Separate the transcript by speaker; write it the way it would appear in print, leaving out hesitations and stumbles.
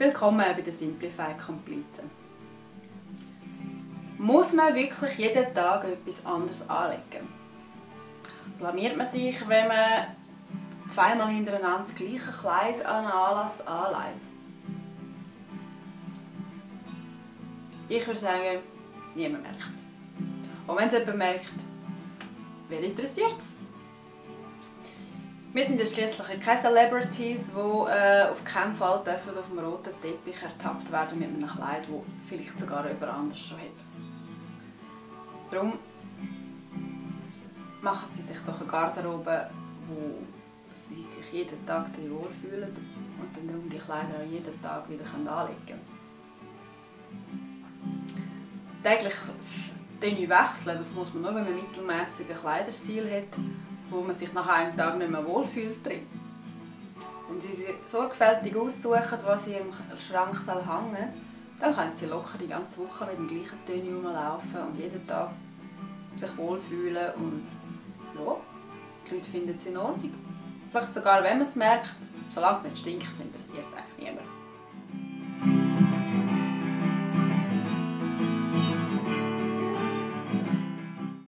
Speaker 1: Willkommen bei der Simplify Complete. Muss man wirklich jeden Tag etwas anderes anlegen? Blamiert man sich, wenn man zweimal hintereinander das gleiche Kleid an einen Anlass anlegt? Ich würde sagen, niemand merkt es. Und wenn es jemand merkt, wer interessiert es? Wir sind ja schliesslich keine Celebrities, die auf keinen Fall auf dem roten Teppich ertappt werden mit einem Kleid, das vielleicht sogar jemand anders schon hat. Darum machen Sie sich doch eine Garderobe, wo Sie sich jeden Tag drin wohlfühlen und dann darum die Kleider auch jeden Tag wieder anlegen können. Täglich das Tenue wechseln, das muss man nur, wenn man einen mittelmäßigen Kleiderstil hat, wo man sich nach einem Tag nicht mehr wohlfühlt drin. Wenn Sie sich sorgfältig aussuchen, was Sie im Schrank hängen soll, dann können Sie locker die ganze Woche mit dem gleichen Tenue rumlaufen und jeden Tag sich wohlfühlen und ja, die Leute finden es in Ordnung. Vielleicht sogar, wenn man es merkt, solange es nicht stinkt, interessiert es eigentlich niemand.